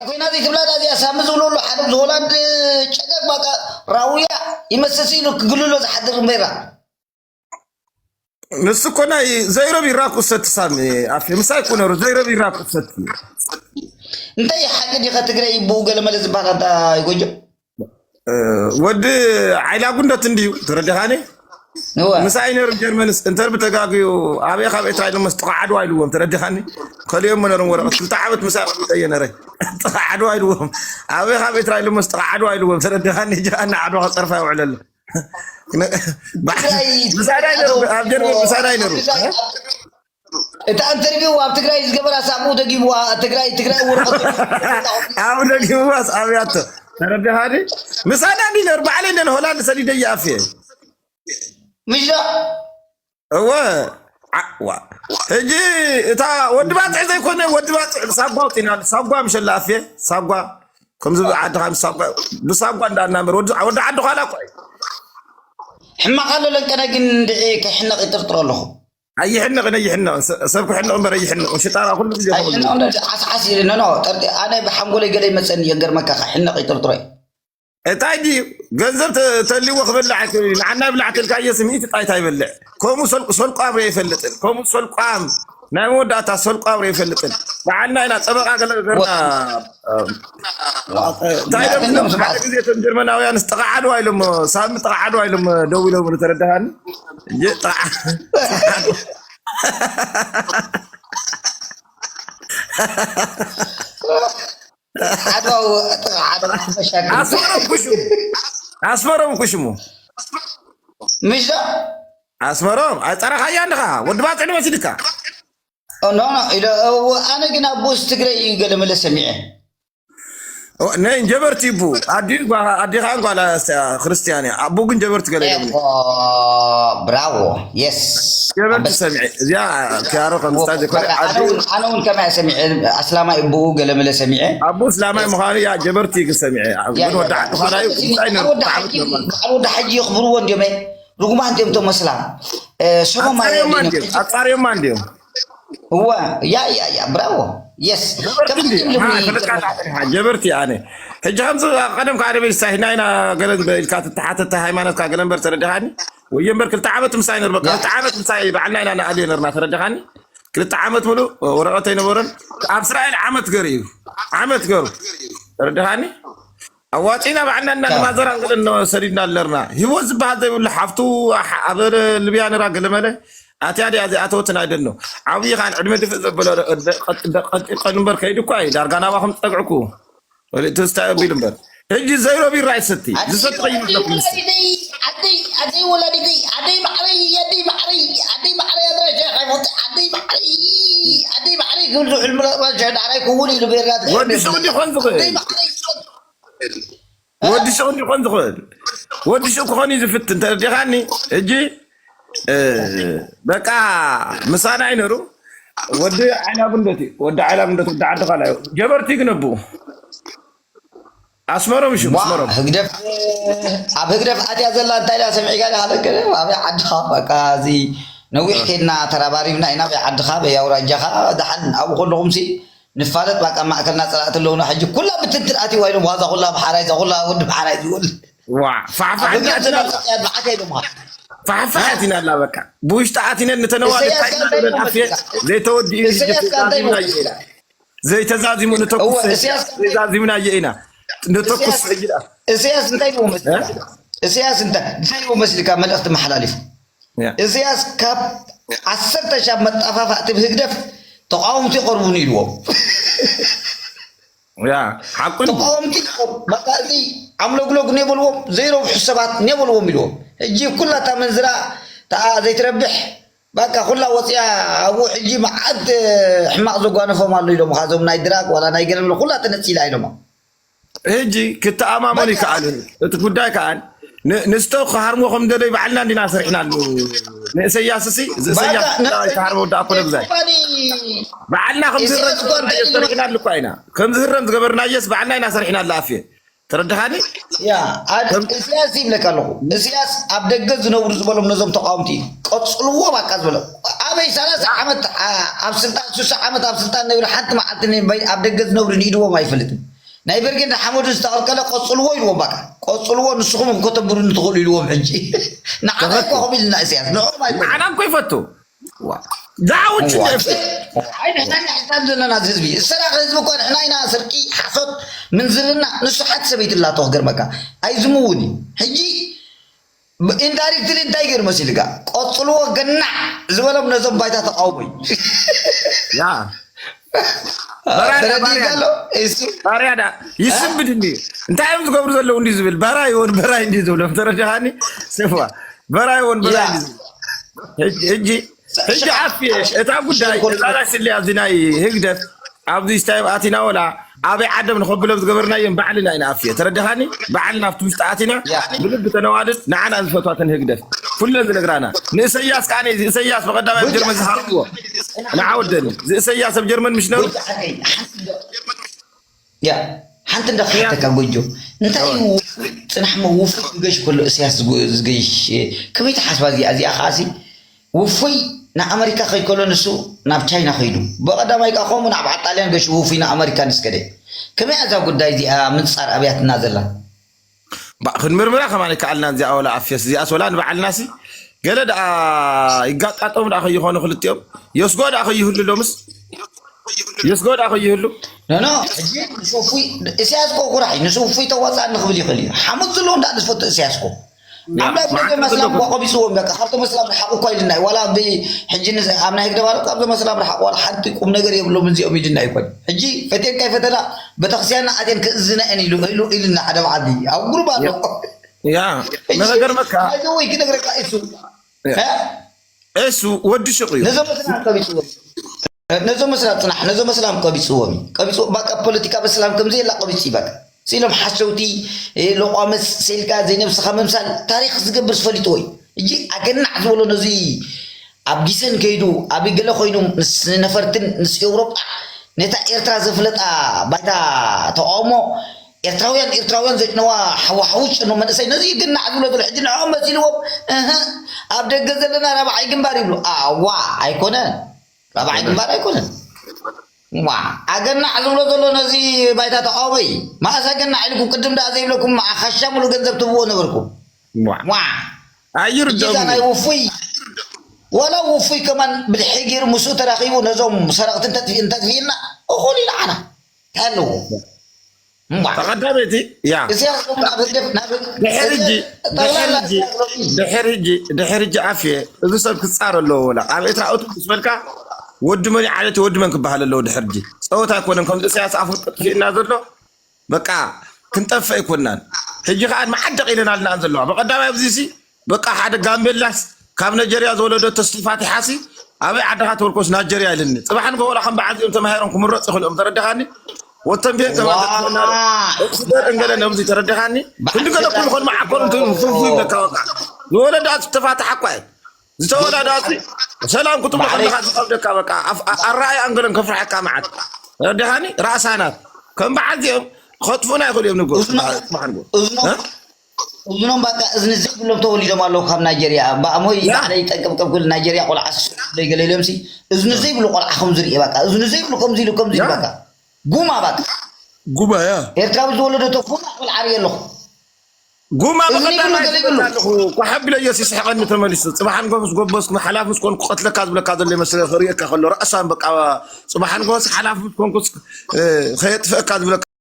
ኮይና ዘይትብላ እዚኣ ሳሚ ዝብሎ ኣሎ ሓደ ሆላንድ ጨቀቅ ባቃ ራውያ ይመስስ ኢሉ ክግልሎ ዝሓድር እምበይራ ንሱ እኮ ናይ ዘይሮ ቢራ ክውሰድ ሳሚ ኣፍ ምሳይ እኮ ነሩ ዘይሮ ቢራ ክውሰድ እንታይ ሓቂ ዲኸ ትግራይ ይብኡ ገለመለ ዝበሃል ኣንታ ይጎጆ ወዲ ዓይላ ጉንደት እንድዩ ተረዲኻኒ እወ ምሳይ ነሩ ጀርመንስ እንተር ብተጋግዩ ኣበይ ካብ ኤርትራ ኢሎም መስጥቃ ዓድዋ ኢልዎም ተረዲኻኒ ከሊኦም መነሮም ወረቐት ክልተ ዓመት ምሳይ ቀሚጠ እየ ነረ ጥቃ ዓድዋ ኢልዎም ኣበይ ካብ ኤርትራ ኢሎም መስጥቃ ዓድዋ ኢልዎም ተረዲኻኒ ጃና ዓድዋ ከፀርፋ ይውዕለሉ ምሳዳ ይነሩ ኣብ ጀርመን ምሳዳ ይነሩ እታ ኢንተርቪው ኣብ ትግራይ ዝገበራ ሳብኡ ደጊምዋ ትግራይ ትግራይ ወረቐት ኣብ ደጊምዋ ኣብያቶ ተረዳሃኒ ምሳዳ እንዲነር ባዕለይ ነን ሆላንድ ሰዲደ ይኣፍየ ምሽ ዶ እወ ዋ ሕጂ እታ ወዲ ባፅዕ ዘይኮነ ወዲ ባፅዕ ሳጓ ውፅኢና ሳጓ ምሸላ ኣፍየ ሳጓ ከምዚ ዓድኻ ሳጓ ብሳጓ እንዳናምር ወዲ ዓዲ ኳላ እኮ እዩ ሕማቕ ኣሎ ለንቀነ ግን እንድዒ ከይሕነቕ ይጥርጥሮ ኣለኹ ኣይሕነቕን ኣይሕነቕን ሰብ ክሕነቕ እምበር ኣይሕነቕን ሽጣራ ኩሉ ግዜ ኣይሕነቕ እንደ ዓስዓስ ኢለ ኖ ኖ ጠርጢ ኣነ ብሓንጎለይ ገለ ይመፀኒ የገርመካ ከሕነቕ ይጥርጥሮ እዩ እንታይ ድዩ ገንዘብ ተ- ተልዎ ክበልዕ ኣይክእል እዩ ንዓና ይብላዕ ተልካዮ ስምዒት ጣይታ ይበልዕ ከምኡ ሰልቁ ሰልቋም ርአ ይፈልጥን ከምኡ ሰልቋም ናይ መወዳእታ ሰልቋም ርአ ይፈልጥን በዓልና ኢና ጠበቃ ገለ ገርና እንታይ ኢሎም ሓደ ግዜ እቶም ጀርመናውያን ጥቃ ዓድዋ ኢሎም ሳሚ ጥቃ ዓድዋ ኢሎም ደው ኢሎም ተረዳሃኒ እንጂ ጥቃ ዓድዋ ጥቃ ዓድዋ መሻክል ኣስመሮም ኩሽሙ ኣስመሮም ኩሽሙ ምሽ ዶ ኣስመሮም ኣይፀረኻያ እንድኻ ወዲ ባፅዕ ወሲድካ ኖ ኖ ኢሎ እው፣ ኣነ ግን ኣብ ውስጥ ትግራይ እዩ ገለ መለ ሰሚዐ ነይ ጀበርቲ ይቡ ኣዲ ኣዲኻ እንኳላ ክርስቲያን እያ ኣቡ ግን ጀበርቲ ገለ ኢሎም ኤኮ ብራቮ የስ ጀበርቲ ሰሚዐ እዚኣ ኪያሮ ከምስታ ዘይኮነ ዓዲ ኣነ እውን ከማይ ሰሚዐ ኣስላማይ ብኡ ገለ መለ ሰሚዐ ኣቡ እስላማይ ምዃኑ እያ ጀበርቲ ግን ሰሚዐ ግን ወዲ ዓዲ ኳላ እዩ እንታይ ነሩ በዓል ወዲ ሓጂ የኽብርዎ እንዲዮም ርጉማት እንዲዮም እቶም ኣስላም ሰቦም ኣፃርዮማ እንዲዮም ኣፃርዮማ እንዲዮም እዋ ያ ያ ያ ብራቮ የስ ጀበርቲ ኣነ ሕጂ ከምዚ ቀደም ከዓ ደበ ሳሂና ኢና ገለ ኢልካ ትተሓተተ ሃይማኖትካ ገለ እምበር ተረዲኻኒ ወይ እምበር ክልተ ዓመት ምሳይ ነር በቃ ክልተ ዓመት ምሳይ በዓልና ኢና ንኣልዮ ነርና ተረዲኻኒ ክልተ ዓመት ሙሉ ወረቐት ኣይነበረን ኣብ እስራኤል ዓመት ገር እዩ ዓመት ገሩ ተረዲኻኒ ኣዋፂና ባዕልና እና ንማዘራን ገለን ሰዲድና ኣለርና። ህይወት ዝበሃል ዘይብሉ ሓፍቱ ኣብ ልብያ ነራ ገለመለ ኣትያ ድያ ዘይኣተወትን ኣይደኖ ዓብዪ ኻን ዕድመ ድፍእ ዘበለ ቀንበር ከይዱ እኳ እዩ ዳርጋ ናባኹም ዝጠግዕኩ ትስታይ ኣቢሉ እምበር ሕጂ ዘይሮ ቢራ ይሰቲ ዝሰቲ ይመስለኩም ኣደይ ወላዲተይ ኣደይ ማዕረይ ኣደይ ማዕረይ ኣደይ ማዕረይ ኣድራሻ ካይሞት ኣደይ ማዕረይ ኣደይ ማዕረይ ክብል ዝውዕል ምራባሻ ዳዕራይ ክውን ኢሉ ቤርና ወዲ ሱቕ እንዲኾን ዝኽእል ወዲ ሱቕ እንዲኾን ዝኽእል ወዲ ሱቕ ክኾን እዩ ዝፍትን ተረዲኻኒ ሕጂ በቃ ምሳና ኣይነሩ ወዲ ዓይና ጉንደት እዩ ወዲ ዓይና ጉንደት ወዲ ዓዲ ካልኣዩ ጀበርቲ ግን ኣቡ ኣስመሮም እዩ ኣስመሮም ህግደፍ ኣብ ህግደፍ ኣትያ ዘላ እንታይ ዳ ሰሚዕካ ዳ ሃለከ ኣበይ ዓድኻ በቃ እዚ ነዊሕ ከድና ተራባሪብና ኢና ኣበይ ዓድኻ በይ ኣውራጃኻ ደሓን ኣብኡ ከለኹም ሲ ንፋለጥ በቃ ማእከልና ጸላእቲ ኣለውና ሕጂ ኩላ ብትንትን ኣትዋ ኢሎም ዋዛ ኩላ ብሓራይ ዛ ኩላ ወዲ ብሓራይ ዝብል ዋ ፋዕፋዕ ብዓት ኢሎም ፋሕፋሕ ኣቲና ኣላ በቃ ብውሽጢ ኣቲነን ንተነዋደ ታይናለን ኣፍየ ዘይተወዲኡ ዘይተዛዚምና ይላ ዘይተዛዚሙ ንተኩስ ዘይዛዚምና የኢና ንተኩስ ሰጊዳ እስያስ እንታይ ይዎ መስልካ እስያስ እንታይ እንታይ ይዎ መስልካ መልእኽቲ መሓላሊፉ እስያስ ካብ ዓሰርተ ሻብ መጣፋፋእቲ ብህግደፍ ተቃወምቲ ይቀርቡን ኢልዎም ያ ሓቁን ተቃወምቲ በቃ እዚ ዓምሎግሎግ ኔበልዎም ዘይረብሑ ሰባት ኔበልዎም ኢልዎም ሕጂ ኩላ እታ መንዝራ ተኣ ዘይትረብሕ በቃ ኩላ ወፅያ ኣብኡ ሕጂ መዓት ሕማቕ ዘጓነፎም ኣሎ ኢሎም ካዞም ናይ ድራግ ዋላ ናይ ገለምለ ኩላ ተነፂላ ኢሎማ ሕጂ ክተኣማመኑ ይከኣልን እቲ ጉዳይ ከኣን ንስቶ ክሃርሞ ከም ደለይ ባዕልና እንዲና ሰሪሕናሉ ንእሰያስ ሲ እሰያስ ክሃርሞ ወዳ ኣኮነ ብዛይ ባዕልና ከም ዝህረም ዝገበርናዮ ሰሪሕናሉ እኳ ኢና ከም ዝህረም ዝገበርናዮስ ባዕልና ኢና ሰሪሕናሉ ኣፍየ ተረድኻኒ እስያስ ይብለካ ኣለኹ እስያስ ኣብ ደገ ዝነብሩ ዝበሎም ነዞም ተቃወምቲ እዩ ቀፅልዎ ባቃ ዝበሎም ኣበይ ሰላሳ ዓመት ኣብ ስልጣን ስሳ ዓመት ኣብ ስልጣን ነቢሩ ሓንቲ መዓልቲ ንበይ ኣብ ደገ ዝነብሩ ንኢድዎም ኣይፈልጥን። ናይ በርጌድ ሓመዱ ዝተቐልቀለ ቀጽልዎ ኢልዎም፣ በቃ ቀጽልዎ፣ ንስኹም ከተንብሩኒ ትኽእሉ ኢልዎም። ሕጂ ንዓና እኮ ከምኡ ኢልና ኢሳያስ ንዕኦም ኣይኮነን። ንዓና እኮ ይፈቱ። ዋ። ዳውድ እዋ። ሽደፍ። ኣይ ንሕና ኢና ሕሳብ ዘለና እዚ ህዝቢ። ዝሰራቂ ህዝቢ እኮ ንሕና ኢና። ስርቂ፣ ሓሶት፣ ምንዝርና፣ ንሱ ሓንቲ ሰበይቲ ኣላቶ ክገርመካ። ኣይዝምውን እዩ። ሕጂ ኢንዳይሬክትሊ እንታይ ገይሩ መሲልካ? ቀጽልዎ ገናዕ ዝበሎም ነዞም ባይታ ተቃውሞ እዩ። ያ። በራዳ፣ ተረዲእካ ባርያ ኣሎ? እሱ ባርያ ዳ ይስብድ እንዲ። እንታይ እዮም ዝገብሩ ዘለዉ እንዲ ዝብል? በራይ ይሆን በራይ እንዲ ዝብሎም ተረዲኻኒ? ስፍዋ። በራይ ይሆን በራይ ያ። እንዲ ዝብል። ሕጂ፣ ሕጂ፣ ሕጂ ሓፊ እታ ጉዳይ፣ እዛ ናይ ስሊ ኣብዚ ናይ ህግደፍ፣ ኣብዚ ስታይም ኣቲና ወላ ኣበይ ዓደም ንኸብሎም ዝገበርናዮም ባዕልና ኢና ኣፍየ። ተረዲኻኒ? ባዕልና ኣብቲ ውሽጢ ኣቲና ያ። ብልቢ ተነዋድድ ንዓና ዝፈትዋተን ህግደፍ። ኩለን ዝነግራና። ንእሰያስ ከኣ ነዚ እሰያስ ብቐዳማይ ኣብ ጀርመን ዝሃርምዎ። ንዓ ወደኒ። እዚ እሰያስ ኣብ ጀርመን ምሽ ነሩ? ጎጆ ሓቀይ፣ ሓንቲ እንዶ-፣ ያ፣ ሓንቲ እንዶ ክሓተካ ጎጆ። እንታይ እዩ ውፉይ፣ ጽናሕ እሞ ውፉይ ዝገሽ ከሎ እሰያስ ዝጎ-፣ ዝገሽ፣ ከመይ ትሓስባ እዚኣ? እዚኣ ከኣ ሲ ውፉይ ንኣመሪካ ከይድ ከሎ ንሱ ናብ ቻይና ከይዱ። ብቐዳማይ ከኣ ከምኡ ናብ ጣልያን ገሹ ውፉይ ንኣመሪካ ንስከደ። ከመይ እያ እዛ ጉዳይ እዚኣ ምንጻር ኣብያትና ዘላ? ባ-፣ ክንምርምራ ከማን ይከኣልና እዚኣ ወላ ኣፍየስ እዚኣስ ወላ ንበዓልናሲ ገለ ደኣ ይጋጣጠሙ ደኣ ከይኾኑ ክልቲኦም። የስጎ ደኣ ከይህሉ ሎምስ? የስጎ ደኣ ከይህሉ? ኖ፣ ኖ፣ ሕጂ ንሱ ውፉይ፣ እስያስ እኮ ኩራሕ እዩ። ንሱ ውፉይ ተዋጻእ ንክብል ይኽእል እዩ። ሓሙት ዘለዎ እንዳ ዝፈቱ እስያስ እኮ። ያ፣ ኣምላኽ ብደገ ማዕከን መስላም ዘለዎ። እኮ ቀቢጽዎም በቃ። ካብቶም መስላም ርሓቑ እኮ ኢልና እዩ። ዋላ ብ-፣ ሕጂ ንስ-፣ ኣብ ናይ ህግደፍ ኣሎ፣ ካብዞም መስላም ርሓቑ፣ ዋላ ሓንቲ ቁም ነገር የብሎም እዚኦም ኢልና እዩ እኮ። ሕጂ ፈትየን ከይፈተና ቤተክርስትያንና ኣትየን ክእዝና እየን ኢሉ፣ ኢሉ፣ ኢልና ሓደ መዓልቲ ኣብ ጉሩብ ኣሎ። ያ፣ ያ። ሕጂ ንኸገርመካ። ባይ ዘ ወይ ክነግረካ እሱ። ያ። እ? እሱ ወዲ ሹቕ እዩ። ነዞም መስላም ቀቢጽዎም። ነዞም መስላም ጽናሕ፣ ነዞም መስላም ቀቢጽዎም እዩ። ቀቢጽዎ-፣ በቃ ፖለቲካ በስላም ከምዚ የላ ቀቢጽ እዩ በቃ። ሲሎም ሓሰውቲ፣ እ፣ ሎቋምጽ፣ ሲልካ ዘይነብስኻ ምምሳል ታሪኽ ዝገብር ዝፈሊጥዎ እዩ። እጂ ኣገናዕ ዝበሎ ነዚ ኣብ ጊሰን ከይዱ፣ ኣብ ገለ ኮይኑ ምስ ነፈርትን ምስ ኤውሮጳ ነታ ኤርትራ ዘፍለጣ ባይታ ተቃውሞ ኤርትራውያን፣ ኤርትራውያን ዘጭነዋ ሓዋሓዊ ጭኖ መንእሰይ ነዚ ገናዕ ዝብሎ ዘሎ ሕጂ ንዕኦም መሲልዎም፣ እህ፣ ኣብ ደገ ዘለና ራብዓይ ግንባር ይብሉ። ኣዋ፣ ኣይኮነን። ራብዓይ ግንባር ኣይኮነን። ዋ፣ ኣገናዕ ዝብሎ ዘሎ ነዚ ባይታ ተቃውሞ እዩ። መኣስ ኣገናዕ ኢልኩም ቅድም ደኣ ዘይብለኩም መዓ ኻሻ ሙሉ ገንዘብ ትብዎ ነበርኩም። ዋ። ዋ። ኣይርድኦም ሕጂ እዛ እዩ። ናይ ውፉይ፣ ወላ ውፉይ ከማን ብድሒ ገይሩ ምስኡ ተራኺቡ ነዞም ሰረቕቲ እንተጥፊ-፣ እንተጥፊእና እኹል እዩ ንዓና። እንታይ ኣለዎ? እምባ። ተቐዳመይቲ፣ ያ። እዚ ኣብ፣ ኣብ ህግደፍ፣ ናብ፣ ድሕር እዚ ሕጂ፣ ድሕር ጠቕላላ ሕጂ፣ እዚ ኣብ ሎሚ ድሕር ሕጂ፣ ድሕር ሕጂ ኣፍየ፣ እዚ ሰብ ክጻር ኣለዎ ወላ። ኣብ ኤርትራ እቱ ምስ በልካ፣ ወዲ መን እዩ ዓሌት ወዲ መን ክበሃል ኣለዎ ድሕር ሕጂ። ጸወታ ኣይኮነን፣ ከምዚ ኢሳያስ ኣፈወርቂ ጥፊእና ዘሎ፣ በቃ፣ ክንጠፍእ ኣይኮናን። ሕጂ ከኣ መዓደቕ ኢለናልና ዘለዋ። ብቐዳማይ ኣብዚ ሲ፣ በቃ፣ ሓደ ጋምቤላስ ካብ ናይጀርያ ዝወለደቶ ሲ ፋቲሓሲ፣ ኣበይ ዓድኻ ተወልኮስ ናይጀርያ ኢልኒ። ጽባሕ ንግሆ ወላ ከም በዓል እዚኦም ተማሂሮም ክምረጹ ይኽእሉ እዮም። ተረዳኻኒ? ወተንቤን ከማን ዋ! ተትኾና፣ እሱ ደር እንገለ ነብዚ ተረዳኻኒ? በዓል ክንዲ ገለ ኩሉ ኾን መዓኮር እንትን ፍንፉ ይብለካ በቃ። ዝወለዳ ዝተፋትሓ እኳ እዩ። ዝተወዳዳእሲ ሰላም ክትብሎ ባዕለይ ከለኻ ዝኸብደካ በቃ። ኣፍ-፣ ኣ-፣ ኣረኣእያ እንገለን ከፍርሐካ መዓት። ተረዳኻኒ? ራእሳናት። ከም በዓል እዚኦም ኸጥፉና ይኽእሉ እዮም ንጎ። እዝኖም፣ ጽባሕ ንጎ። እዝኖም፣ እ? እዝኖም በቃ እዝኒ ዘይብሎም ተወሊዶም ኣለዉ ካብ ናይጀርያ። እምበኣሞይ ያ። ባዕለይ ጠንቀብቀብ ክብል ናይጀርያ ቆልዓ ስ-፣ ዘይገለ ኢሎምሲ እዝኒ ዘይብሉ ቆልዓ ከምዚ ርኢ በቃ። እዝኒ ዘይብሉ ከምዚ ኢሉ ከምዚ ኢሉ ያ። በቃ። ጉማ በቃ። ጉማ ያ። ኤርትራዊ ዝወለደቶ ጉማ ቆልዓ ርኢ ኣለኹ። ጉማ እዝኒ ይብሉ በቐዳማይ ገለ ይብሉ። ዝብለካ ኣለኹ። ኳሕ ኣቢለ እየ ሲስሕቐኒ ተመሊሱ። ጽባሕ ንጎ ምስ ጎበዝኩ ሓላፍ ምስ ኮንኩ ቀትለካ ዝብለካ ዘሎ ይመስለ ክርእየካ ከሎ። ራእሳን በቃ ጽባሕ ንጎስ ሓላፍ ምስ ኮንኩስ፣ እ፣ ከየጥፍአካ ዝብለካ